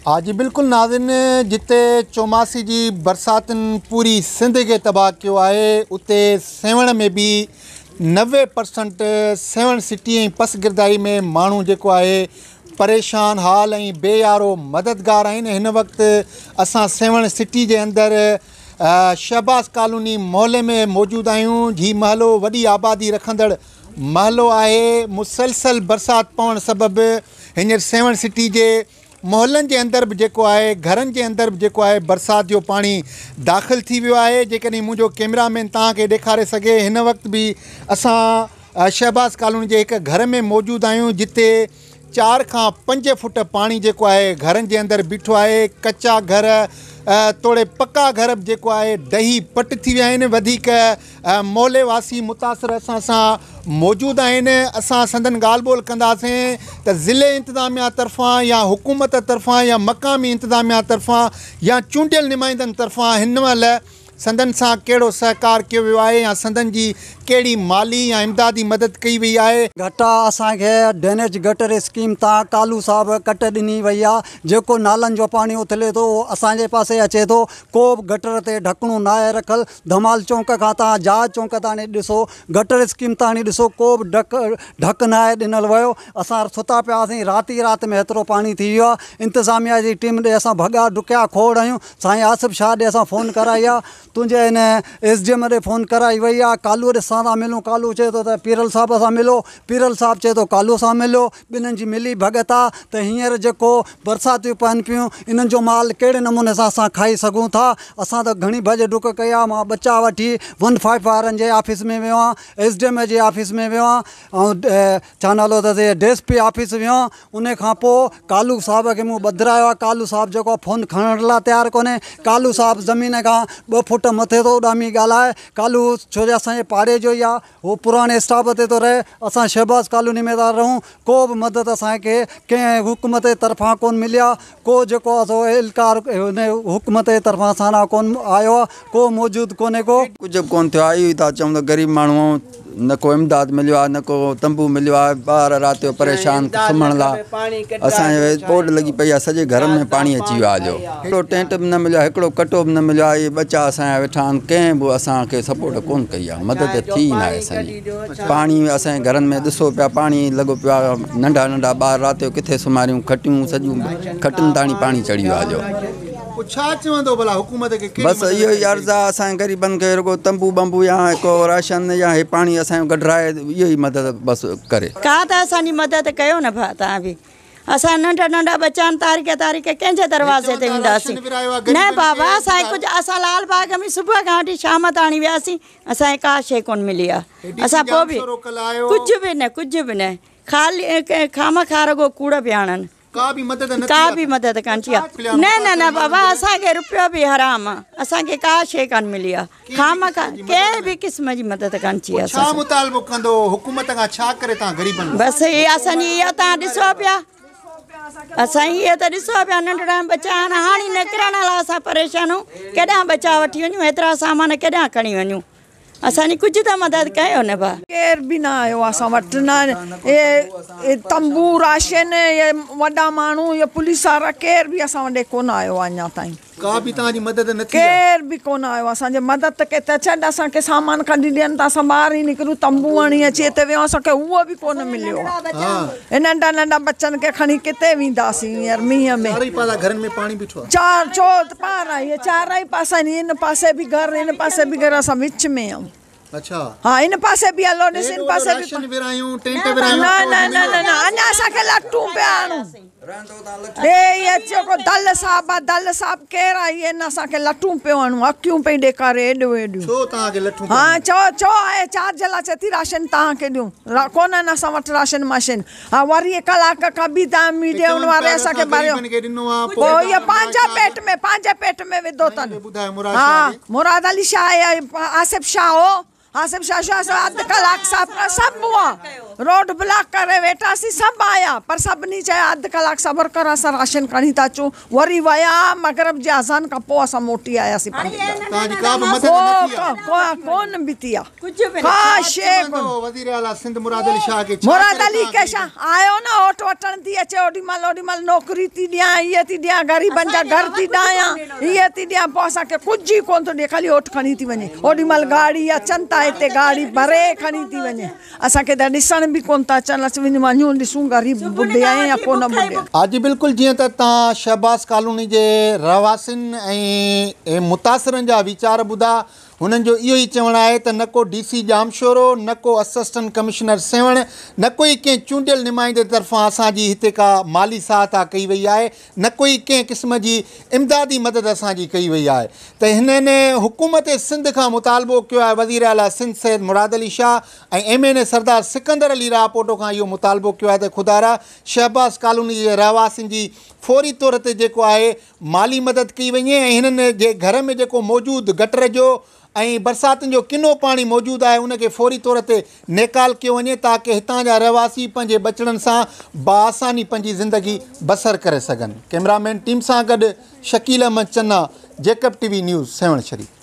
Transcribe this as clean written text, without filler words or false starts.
ها جي بلڪل ناظرين جتي چوماسي جي برساتن پوري سنڌ کي تباهه ڪيو آهي اتي سيوهڻ ۾ به 90% سيوهڻ سٽي ۽ پسگردائي ۾ ماڻهو جيڪو آهي پريشان حال ۽ بي يارو مددگار آهن هن وقت اسان سيوهڻ سٽي جي اندر شهباز ڪالوني محلي ۾ موجود آهيون هي محلو وڏي آبادي رکندڙ محلو آهي مسلسل برسات پوڻ سبب هينئر سيوهڻ سٽي جي محلن جي اندر به جيڪو آهي گهرن جي اندر به جيڪو آهي برسات جو پاڻي داخل ٿي ويو آهي جيڪڏهن منهنجو ڪيمرا مين توهان کي ڏيکاري سگهي هن وقت به اسان شهباز ڪالوني جي هڪ گهر ۾ موجود آهيون جتي 4 کان 5 فوٽ پاڻي جيڪو آهي گهرن جي اندر بيٺو آهي ڪچا گهر توڙي پڪا گهر به جيڪو آهي ڊهي پٽ ٿي ويا آهن وڌيڪ محلي واسي متاثر اسان سان موجود آهن اسان سندن ڳالهه ٻولهه ڪنداسين ته ضلعي انتظاميا طرفان يا حڪومت طرفان يا مقامي انتظاميا طرفان يا چونڊيل نمائندن طرفان هن مهل سندن سان ڪهڙو سهڪار ڪيو ويو آهي يا سندن جي ڪهڙي مالي يا امدادي مدد ڪئي وئي آهي. گهٽا اسان کي ڊرينيج گٽر اسڪيم تان ڪالو صاحب ڪٽ ڏني وئي آ جيڪو نالن جو پاڻي اٿلي ٿو اهو اسان جي پاسي اچي ٿو ڪو به گٽر تي ڍڪڻو ناهي رکل ڌمال چونڪ کان تان جهاز چونڪ تاڻي ڏسو گٽر اسڪيم تاڻي ڏسو ڪو به ڍڪ ڍڪ ناهي ڏنل ويو اسان ستا پيا هئاسين رات ئي رات ۾ هيترو پاڻي ٿي ويو آهي انتظاميا جي ٽيم ڏي اسان ڀڳا ڊڪيا کوڙ آهيون سائين آصف شاهه ڏي اسان فون ڪرائي آهي تنهنجي هن ايس ڊي ايم ڏي فون ڪرائي وئي آهي ڪالو ڏي سان ٿا ملون ڪالو چئي ٿو ته پيرل صاحب سان ملو پيرل صاحب چئي ٿو ڪالو سان ملو ٻنهن جي ملي ڀڳت آ ته هينئر جيڪو برساتيون پون پيون انهن جو مال ڪهڙي نموني سان اسان کائي سگهون ٿا اسان ته گهڻي ڀڄ ڊڪ ڪئي آ مان ٻچا وٺي ون فائيو وارن جي آفيس ۾ ويو آهيان ايس ڊي ايم جي آفيس ۾ ويو آهيان ۽ ڇا نالو اٿس ڊي ايس پي آفيس ويو آهيان ان کان پوء ڪالو صاحب کي مون ٻڌرايو آ ڪالو صاحب جيڪو آ فون کڻڻ لاء تيار ڪونهي ڪالو صاحب زمين کان 2 فوٽ مٿي ٿو اڏامي ڳالهائي ڪالو ڇو جو اسان جي پاڙي جو ئي آ هو پراڻي اسٽاپ تي ٿو رهي، اسان شهباز ڪالوني ۾ ٿا رهون، ڪو به مدد اسان کي ڪنهن حڪومت جي طرفان ڪونه ملي آهي، ڪو جيڪو آهي سو اهلڪار هن حڪومت جي طرفان اسان ڏانهن ڪونه آيو آهي، ڪو موجود ڪونهي ڪو. ڪجهه به ڪونه ٿيو آهي، اهو ئي ٿا چئون ته غريب ماڻهو نه ڪو امداد مليو آهي نه ڪو تنبو مليو آهي، ٻار رات جو پريشان سمهڻ لاء اسان کي ٻوڏ لڳي پئي آهي، سڄي گهرن ۾ پاڻي اچي ويو آهي جو هڪڙو ٽينٽ به نه مليو آهي، هڪڙو ڪٽو به نه مليو آهي، اهي ٻچا اسان جا ويٺا آهن، ڪنهن به اسان کي سپورٽ ڪونه ڪئي آهي. مدد ٿي ئي ناهي اسان جي پاڻي اسان جي گهرن ۾ ڏسو پيا پاڻي لڳو پيو آهي ننڍا ننڍا ٻار رات جو ڪٿي سمهاريون کٽيون سڄيون کٽن تاڻي پاڻي چڙهي ويو آهي جو پوء ڇا چوندو ڀلا حڪومت کي ڪهڙي بس اهو ئي عرض آهي اسان غريبن کي رڳو تنبو بمبو يا ڪو راشن يا هي پاڻي اسان جو ڪڍرائي اهو ئي مدد بس ڪري. ڪا ته اسان جي مدد ڪيو نه ڀاء توهان به اسان ننڍا ننڍا ٻچا آهن تاريخ تاريخ ڪنهن جي دروازي تي وينداسين نه بابا اسان کي ڪجهه اسان لال باغ ۾ صبح کان وٺي شام تاڻي وياسين اسان کي ڪا شيء ڪونه ملي آهي اسان پوء به ڪجهه به نه ڪجهه به نه خالي خامخواه رڳو ڪوڙ پيا هڻن ڪا به مدد نه ڪا به مدد ڪانه ٿي آهي نه نه نه بابا اسان کي روپيو به حرام آهي اسان کي ڪا شيء ڪانه ملي آهي خامخواه ڪنهن به قسم جي مدد ڪانه ٿي آهي ڇا مطالبو ڪندو حڪومت کان ڇا ڪري تان غريبن لاء بس هي اسان جي اها تان ڏسو پيا اسان هي ته ڏسو پيا ننڍڙا ٻچا آهن هاڻي نڪرڻ لاء اسان پريشان آهيون ڪيڏانهن ٻچا وٺي وڃون هيترا سامان ڪيڏانهن کڻي وڃون اسان جي ڪجهه ته مدد ڪيو نه ڀا. ڪير به نه آيو اسان وٽ نه اهي تنبو راشن اهي وڏا ماڻهو اهي پوليس وارا ڪير به اسان وٽ ڪونه آيو آهي اڃا تائين. ڪا به توهان جي مدد نه ٿي آهي. ڪير به ڪونه آيو اسان جي مدد ته ڪي ته ڇڏ اسان کي سامان کڻي ڏين ته اسان ٻاهر ئي نڪرون تنبو هڻي اچي هتي ويهون اسان کي اهو به ڪونه مليو آهي ننڍا ننڍا ٻچن کي کڻي ڪٿي وينداسين هينئر مينهن ۾. چارئي پاسا گهرن ۾ پاڻي بيٺو آهي. چار چو پار آهي چارئي پاسا آهن هن پاسي به گهر هن پاسي به گهر اسان وچ ۾ آهيون. اڇا. ها هن پاسي به هلو ڏس هن پاسي به. راشن ورهايون ٽينٽ ورهايون. نه نه نه نه نه اڃا اسان کي لٽون پيا هڻون. هي هي جيڪو دل صاحب آ دل صاحب ڪير آ هي هن اسان کي لٽون پيو هڻون اکيون پئي ڏيکاري ايڏيون ايڏيون. ڇو توهان کي لٺون پيا ها هڻن. ڇو ڇو آهي چارج لا چئي ٿي راشن توهان کي ڏيون ڪونهن اسان وٽ راشن ماشن ها وري ڪلاڪ کان ٻي تان ميڊيا واري اسان کي ڀريو پوء اهي پنهنجا پيٽ ۾ پنهنجي پيٽ ۾ وڌو اٿن ها مراد علي شاهه آصف شاهه هو آصف شاهه شاهه اڌ ڪلاڪ صاحب سڀ هئا. روڊ بلاڪ ڪري ويٺاسين سڀ آيا پر سڀني چيو اڌ ڪلاڪ صبر ڪر اسان راشن کڻي ٿا اچون وري ويا مغرب جي اذان کان پوء اسان موٽي آياسين پنهنجي گهر. توهان جي ڪا به مدد نه ٿي آ. ڪو ڪونه به ٿي آ ڪا شيء ڪونه. وزير اعليٰ سنڌ مراد علي شاهه کي ڇا مراد علي کي شاهه آيو نه اوٽ وٺڻ ٿي اچي اوڏي مهل اوڏي مهل نوڪري ٿي ڏيان هيء ٿي ڏيان غريبن جا گهر ٿي ڊاهيان هيء ٿي ڏيان پوء اسان کي ڪجهه ئي ڪونه ٿو ڏي خالي اوٽ کڻي ٿي وڃي اوڏي مهل گاڙي اچن ٿا هتي گاڙي ڀري کڻي ٿي وڃي اسان کي ته ڏسڻ به ڪونه ٿا اچن اسين وڃون ڏسون غريب ٻڏيا آهن يا ڪونه ٻڏيا. ها جي بلڪل جيئن ته توهان شهباز ڪالوني جي رهواسين ۽ متاثرن جا ويچار ٻڌا هنن جو اهو ئي چوڻ آهي ته نه ڪو ڊي سي ڄامشورو، نه ڪو اسسٽنٽ ڪمشنر سيوهڻ، نه ڪو ئي ڪنهن چونڊيل نمائندي طرفان اسان جي هتي ڪا مالي سهائتا ڪئي وئي آهي، نه ڪو ئي ڪنهن قسم جي امدادي مدد اسان جي ڪئي وئي آهي ته هنن حڪومت سنڌ کان مطالبو ڪيو آهي وزير اعليٰ Sindh Syed Murad Ali Shah ۽ M N A Sardar Sikandar Ali Rahpoto کان اهو مطالبو ڪيو آهي ته خدارا شهباز ڪالوني جي رهواسين جي فوري طور تي جيڪو آهي مالي مدد ڪئي وڃي ۽ هنن جي گهر ۾ جيڪو موجود گٽر جو ۽ برساتن جو ڪنو پاڻي موجود آهي ان کي فوري طور تي نيڪال ڪيو وڃي تاڪه هتان جا رهواسي پنهنجي ٻچڙن سان باآساني پنهنجي زندگي بسر ڪري سگهن ڪئميرا مين ٽيم سان گڏ Shakeel Ahmed Channa Jacob T V news Sehwan Sharif.